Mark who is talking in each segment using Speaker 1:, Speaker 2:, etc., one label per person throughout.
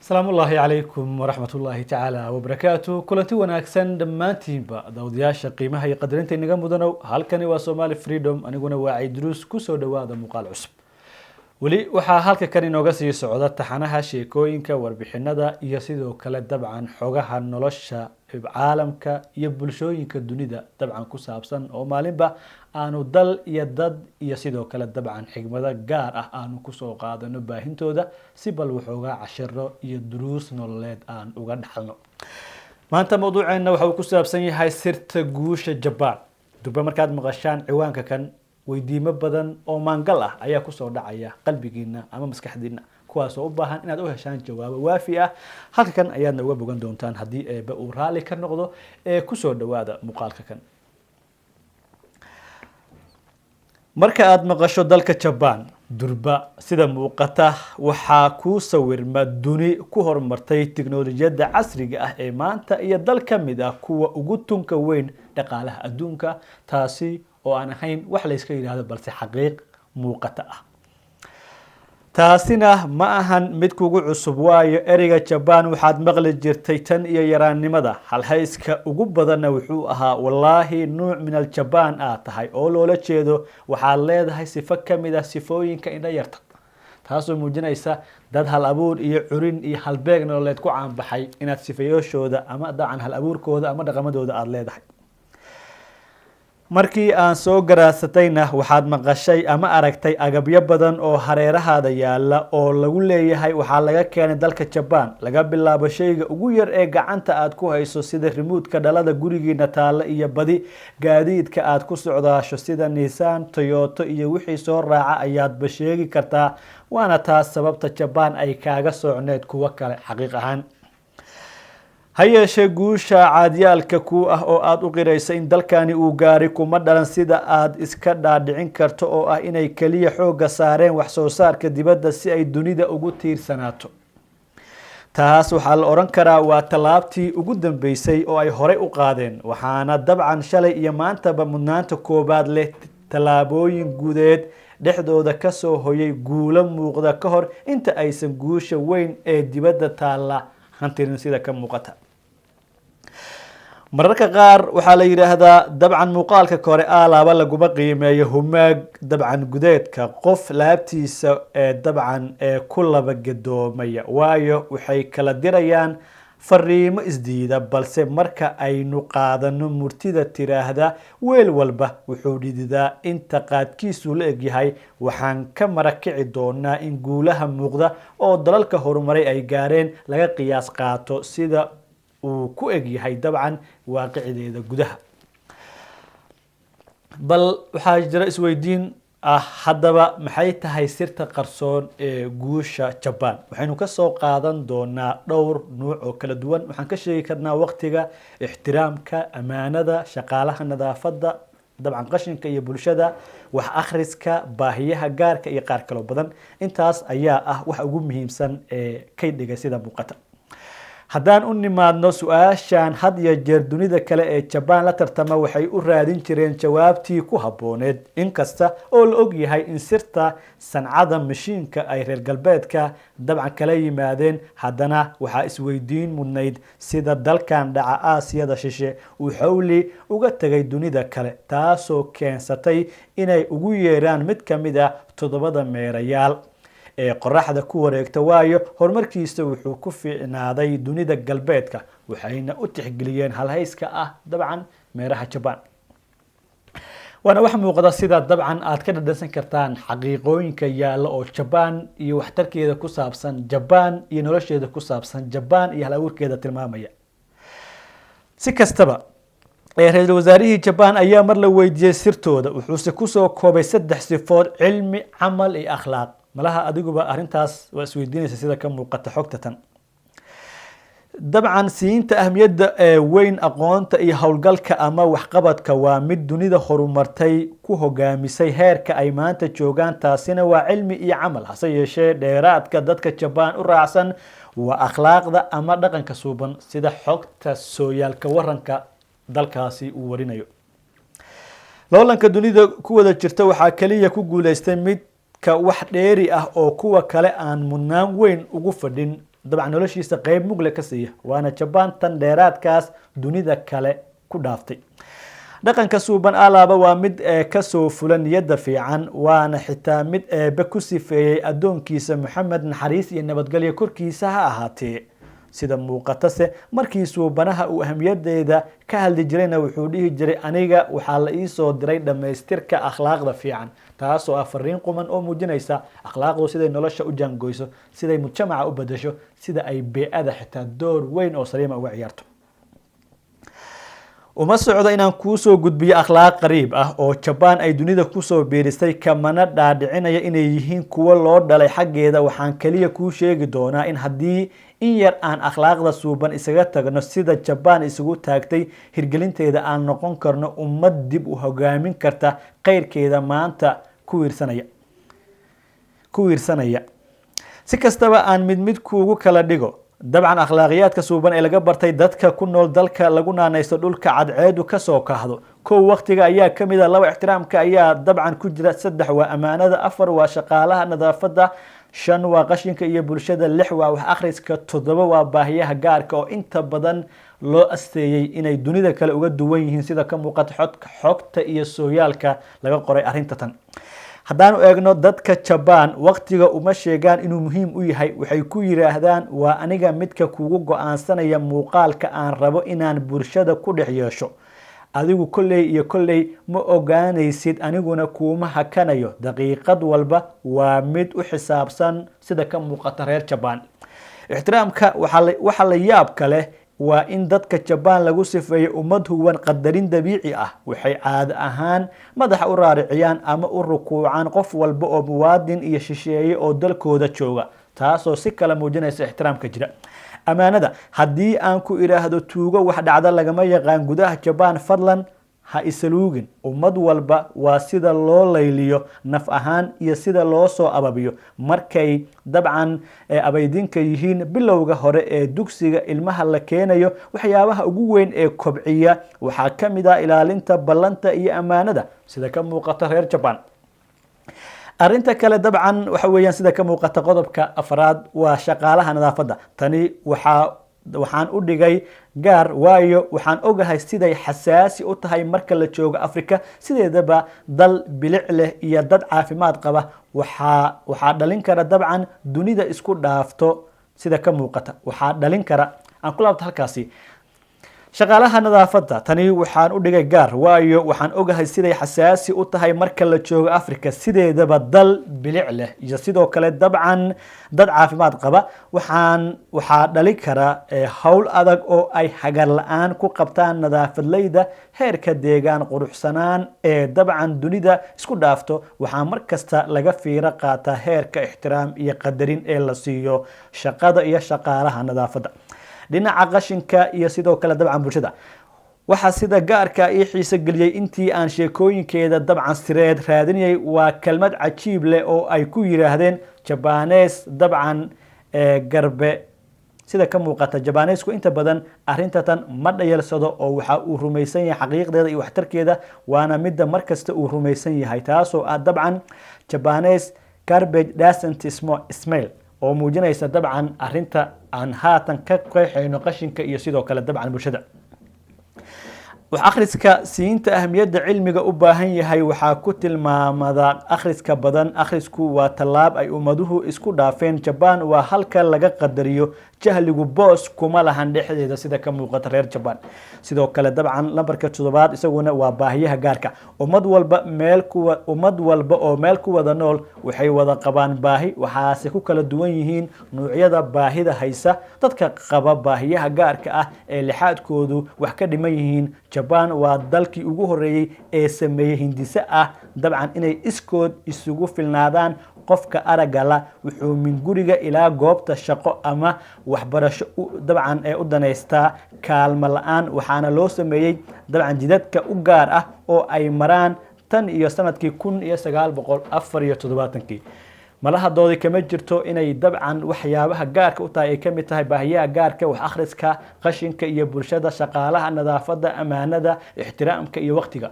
Speaker 1: Asalaamu ullaahi calaykum waraxmat ullaahi tacaala wabarakaatu. Kulanti wanaagsan dhammaantiinba, daawadayaasha qiimaha iyo qadarinta inaga mudanow. Halkani waa Somali Freedom, aniguna waa Ciidruus. Kusoo dhawaada muuqaal cusub. Weli waxaa halka kan inooga sii socda taxanaha sheekooyinka, warbixinada iyo sidoo kale dabcan xogaha nolosha caalamka iyo bulshooyinka dunida dabcan ku saabsan, oo maalinba aanu dal iyo dad iyo sidoo kale dabcan xigmado gaar ah aanu kusoo qaadano baahintooda, si bal waxoogaa cashiro iyo duruus nololeed aan uga dhaxalno. Maanta mawduuceenna waxa uu ku saabsan yahay sirta guusha Jabaan. Durba markaad maqashaan ciwaanka kan, weydiimo badan oo maangal ah ayaa kusoo dhacaya qalbigiina ama maskaxdiina, kuwaasoo u baahan inaad u heshaan jawaabo waafi ah. Halka kan ayaadna uga bogan doontaan haddii Eebe uu raalli ka noqdo. Ee kusoo dhawaada muuqaalka kan. Marka aada maqasho dalka Jabaan, durba sida muuqata waxaa kuu sawirma duni ku horumartay tiknolojiyadda casriga ah ee maanta iyo dal ka mid ah kuwa ugu tunka weyn dhaqaalaha adduunka, taasi oo aan ahayn wax layska yidhaahdo, balse xaqiiq muuqata ah. Taasina ma ahan mid kugu cusub, waayo ereyga Jabaan waxaad maqli jirtay tan iyo yaraannimada. Halhayska ugu badanna wuxuu ahaa "Wallaahi nuuc min aljabaan aad tahay", oo loola jeedo waxaad leedahay sifo ka mid ah sifooyinka indho yarta, taasoo muujinaysa dad hal abuur iyo curin iyo halbeeg nololeed ku caanbaxay inaad sifayaashooda ama dabcan hal abuurkooda ama dhaqamadooda aada leedahay. Markii aan soo garaasatayna, waxaad maqashay ama aragtay agabyo badan oo hareerahaada yaala oo lagu leeyahay waxaa laga keenay dalka Jabaan, laga bilaabo shayga ugu yar ee gacanta aad ku hayso sida rimuudka dhalada gurigiina taalla, iyo badi gaadiidka aad ku socdaasho sida Nissan, Toyoto iyo wixii soo raaca ayaadba sheegi kartaa. Waana taas sababta Jabaan ay kaaga soocneed kuwo kale xaqiiq ahaan. Ha yeeshee, guusha caadyaalka ku ah oo aada u qiraysa in dalkani uu gaaray kuma dhalan sida aad iska dhaadhicin karto, oo ah inay keliya xoogga saareen wax soo saarka dibadda si ay dunida ugu tiirsanaato. Taas waxaa la odhan karaa waa tallaabtii ugu dambeysay oo ay horey u qaadeen, waxaana dabcan shalay iyo maantaba mudnaanta koowaad leh tallaabooyin gudeed dhexdooda kasoo hoyay guulo muuqda ka hor inta aysan guusha weyn ee dibadda taalla hantirin. Sida ka muuqata, mararka qaar waxaa la yidhaahdaa dabcan muuqaalka kore aalaaba laguma qiimeeyo humaag dabcan gudeedka qof laabtiisa ee dabcan ee ku laba gadoomaya, waayo waxay kala dirayaan fariimo isdiida. Balse marka aynu qaadano murtida tiraahda "Weel walba wuxuu dhididaa inta qaadkiisu la egyahay", waxaan ka marakici doonaa in guulaha muuqda oo dalalka horumaray ay gaareen laga qiyaas qaato sida uu ku egyahay dabcan waaqicideeda gudaha. Bal waxaa jira isweydiin ah: haddaba maxay tahay sirta qarsoon ee guusha Jabaan? Waxaynu kasoo qaadan doonaa dhowr nuuc oo kala duwan. Waxaan ka sheegi karnaa waqtiga, ixtiraamka, amaanada, shaqaalaha, nadaafadda, dabcan qashinka iyo bulshada, wax akhriska, baahiyaha gaarka iyo qaar kaloo badan. Intaas ayaa ah waxa ugu muhiimsan ee kay dhigay sida muuqata. Haddaan u nimaadno su-aashan, had iyo jeer dunida kale ee Jabaan la tartama waxay u raadin jireen jawaabtii ku habbooneed, inkasta oo la og yahay in sirta sancada mashiinka ay reer galbeedka dabcan kala yimaadeen, haddana waxaa isweydiin mudnayd sida dalkan dhaca Aasiyada shishe uu xawli uga tegay dunida kale, taasoo keensatay inay ugu yeeraan mid ka mid ah toddobada meerayaal ee qoraxda ku wareegta, waayo horumarkiisa wuxuu ku fiicnaaday dunida galbeedka, waxayna u tixgeliyeen halhayska ah dabcan meeraha Jabaan. Waana wax muuqda sida dabcan aad ka dhadhansan kartaan xaqiiqooyinka yaalla oo Jabaan iyo waxtarkeeda ku saabsan, Jabaan iyo nolosheeda ku saabsan, Jabaan iyo hal abuurkeeda tilmaamaya. Si kastaba, ra-iisul wasaarihii Jabaan ayaa mar la weydiiyey sirtooda, wuxuuse kusoo koobay saddex sifood: cilmi, camal iyo akhlaaq. Malaha adiguba arrintaas waa isweydiinaysa sida ka muuqata xogta tan. Dabcan siinta ahmiyadda ee weyn aqoonta iyo howlgalka ama waxqabadka waa mid dunida horumartay ku hogaamisay heerka ay maanta joogaan. Taasina waa cilmi iyo camal. Hase yeeshee, dheeraadka dadka Jabaan u raacsan waa akhlaaqda ama dhaqanka suuban, sida xogta sooyaalka waranka dalkaasi uu warinayo. Loolanka dunida ku wada jirta waxaa kaliya ku guuleystay midka wax dheeri ah oo kuwa kale aan mudnaan weyn ugu fadhin. Dabcan noloshiisa qeyb mugle ka siiya, waana Jabaan tan dheeraadkaas dunida kale ku dhaaftay. Dhaqanka suuban alaaba waa mid kasoo fula niyadda fiican, waana xitaa mid Eebe ku sifeeyey addoonkiisa Moxamed, naxariis iyo nabadgelyo korkiisa ha ahaatee. Sida muuqatase, markii suubanaha uu ahamiyadeeda ka hadli jirayna, wuxuu dhihi jiray: "Aniga waxaa la iisoo diray dhammaystirka akhlaaqda fiican," taasoo ah fariin quman oo muujinaysa akhlaaqdu siday nolosha u jaangoyso, siday mujtamaca u bedesho, sida ay bee-ada xitaa door weyn oo saliima uga ciyaarto. Uma socdo inaan kuusoo gudbiyo akhlaaq qariib ah oo Jabaan ay dunida kusoo biirisay, kamana dhaadhicinaya inay yihiin kuwo loo dhalay xaggeeda. Waxaan kaliya kuu sheegi doonaa in haddii in yar aan akhlaaqda suuban isaga tagno sida Jabaan isugu taagtay hirgelinteeda, aan noqon karno ummad dib u hogaamin karta khayrkeeda maanta ku wiirsanaya. Si kastaba, aan mid mid kuugu kala dhigo dabcan akhlaaqiyaadka suuban ee laga bartay dadka ku nool dalka lagu naanaysto dhulka cadceedu kasoo kahdo. Kow, waqtiga ayaa kamid a. Laba, ixtiraamka ayaa dabcan ku jira. Saddex, waa amaanada. Afar, waa shaqaalaha nadaafadda. Shan, waa qashinka iyo bulshada. Lix, waa wax akhriska. Toddoba, waa baahiyaha gaarka oo inta badan loo asteeyey inay dunida kale uga duwan yihiin, sida ka muuqata xogta iyo sooyaalka laga qoray arrinta tan. Haddaanu eegno dadka Jabaan, waqtiga uma sheegaan inuu muhiim u yahay. Waxay ku yiraahdaan: "Waa aniga midka kugu go-aansanaya muuqaalka aan rabo inaan bulshada ku dhex yeesho. Adigu kolley iyo kolley ma ogaanaysid, aniguna kuuma hakanayo. Daqiiqad walba waa mid u xisaabsan," sida ka muuqata reer Jabaan. Ixtiraamka, waxa la yaabka leh waa in dadka Jabaan lagu sifeeyo ummad huwan qadarin dabiici ah. Waxay caado ahaan madaxa u raariciyaan ama u rukuucaan qof walba oo muwaadin iyo shisheeye oo dalkooda jooga, taasoo si kale muujinaysa ixtiraamka jira. Amaanada, haddii aan ku idhaahdo tuugo wax dhacda lagama yaqaan gudaha Jabaan, fadlan ha isaluugin. Ummad walba waa sida loo layliyo naf ahaan iyo sida loo soo ababiyo. Markay dabcan abaydinka yihiin, bilowga hore ee dugsiga ilmaha la keenayo, waxyaabaha ugu weyn ee kobciya waxaa ka mid ah ilaalinta ballanta iyo ammaanada, sida ka muuqata reer Jabaan. Arrinta kale dabcan waxa weeyaan, sida ka muuqata qodobka afraad, waa shaqaalaha nadaafadda. Tani waxaan u dhigay gaar, waayo waxaan ogahay siday xasaasi u tahay marka la joogo Africa. Sideedaba dal bilic leh iyo dad caafimaad qaba waxaa dhalin kara dabcan dunida isku dhaafto, sida ka muuqata waxaa dhalin kara. Aan ku laabto halkaasi. Shaqaalaha nadaafadda, tani waxaan u dhigay gaar, waayo waxaan ogahay siday xasaasi u tahay marka la joogo Africa. Sideedaba dal bilic leh iyo sidoo kale dabcan dad caafimaad qaba waxaa dhali kara howl adag oo ay hagar la-aan ku qabtaan nadaafadleyda. Heerka deegaan quruxsanaan ee dabcan dunida isku dhaafto waxaa mar kasta laga fiiro qaataa heerka ixtiraam iyo qadarin ee la siiyo shaqada iyo shaqaalaha nadaafadda. Dhinaca qashinka iyo sidoo kale dabcan bulshada, waxaa sida gaarka ii xiiso geliyey intii aan sheekooyinkeeda dabcan sireed raadinayay waa kelmad cajiib leh oo ay ku yiraahdeen Jabanees dabcan garbe. Sida ka muuqata, Jabaneesku inta badan arrintatan ma dhayalsado oo waxa uu rumaysan yahay xaqiiqdeeda iyo waxtarkeeda, waana midda markasta uu rumaysan yahay, taasoo ah dabcan "Japanese garbage doesn't smell," oo muujinaysa dabcan arrinta aan haatan ka qeexayno, qashinka iyo sidoo kale dabcan bulshada. Wax akhriska, siinta ahmiyadda cilmiga u baahan yahay waxaa ku tilmaamada akhriska badan. Akhrisku waa tallaab ay ummaduhu isku dhaafeen. Jabaan waa halka laga qadariyo, jahligu boos kuma lahan dhexdeeda, sida ka muuqata reer Jabaan. Sidoo kale dabcan lambarka toddobaad isaguna waa baahiyaha gaarka. Ummad walba oo meel ku wada nool waxay wada qabaan baahi, waxaase ku kala duwan yihiin nuucyada baahida haysa. Dadka qaba baahiyaha gaarka ah ee lixaadkoodu wax ka dhiman yihiin, Jabaan waa dalkii ugu horeeyey ee sameeyey hindise ah dabcan inay iskood isugu filnaadaan. Qofka aragga la wuxuu min guriga ilaa goobta shaqo ama waxbarasho dabcan ee u danaystaa kaalmo la-aan, waxaana loo sameeyey dabcan jidadka u gaar ah oo ay maraan tan iyo sanadkii 1974-kii. Malahadoodii kama jirto inay dabcan waxyaabaha gaarka u tahay ay kamid tahay baahiyaha gaarka, wax akhriska, qashinka iyo bulshada, shaqaalaha nadaafadda, amaanada, ixtiraamka iyo waqtiga.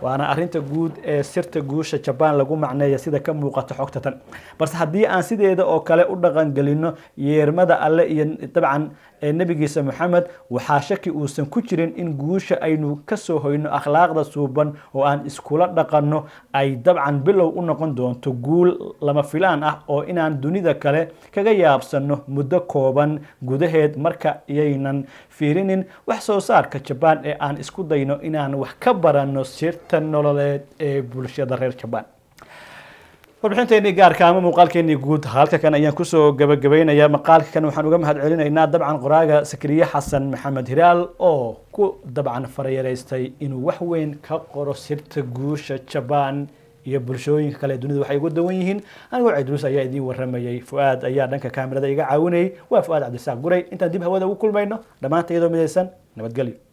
Speaker 1: Waana arrinta guud ee sirta guusha Jabaan lagu macneeya, sida ka muuqata xogta tan. Balse haddii aan sideeda oo kale u dhaqangelino yeermada Alle iyo dabcan nebigiisa Moxamed, waxaa shaki uusan ku jirin in guusha aynu kasoo hoyno akhlaaqda suuban oo aan iskula dhaqanno ay dabcan bilow u noqon doonto guul lama filaan ah oo inaan dunida kale kaga yaabsano muddo kooban gudaheed. Marka iyaynan fiirinin wax soo saarka Jabaan ee aan isku dayno inaan wax ka baranno sirta nololeed ee bulshada reer Jabaan. Warbixinteenii gaarka ama muuqaalkeenii guud halka kan ayaan kusoo gabagabaynayaa. Maqaalka kan waxaan uga mahad celinaynaa dabcan qoraaga Sakariye Xasan Maxamed Hiraal oo ku dabcan farayaraystay inuu wax weyn ka qoro sirta guusha Jabaan iyo bulshooyinka kale ee dunida waxay ugu dawan yihiin. Anigoo Cidruus ayaa idiin waramayay, Fu'aad ayaa dhanka kaamirada iga caawinayay. Waa Fu'aad Cabdisaaq Guray. Intaan dib hawada ugu kulmayno, dhammaanta iyadoo midaysan, nabadgelyo.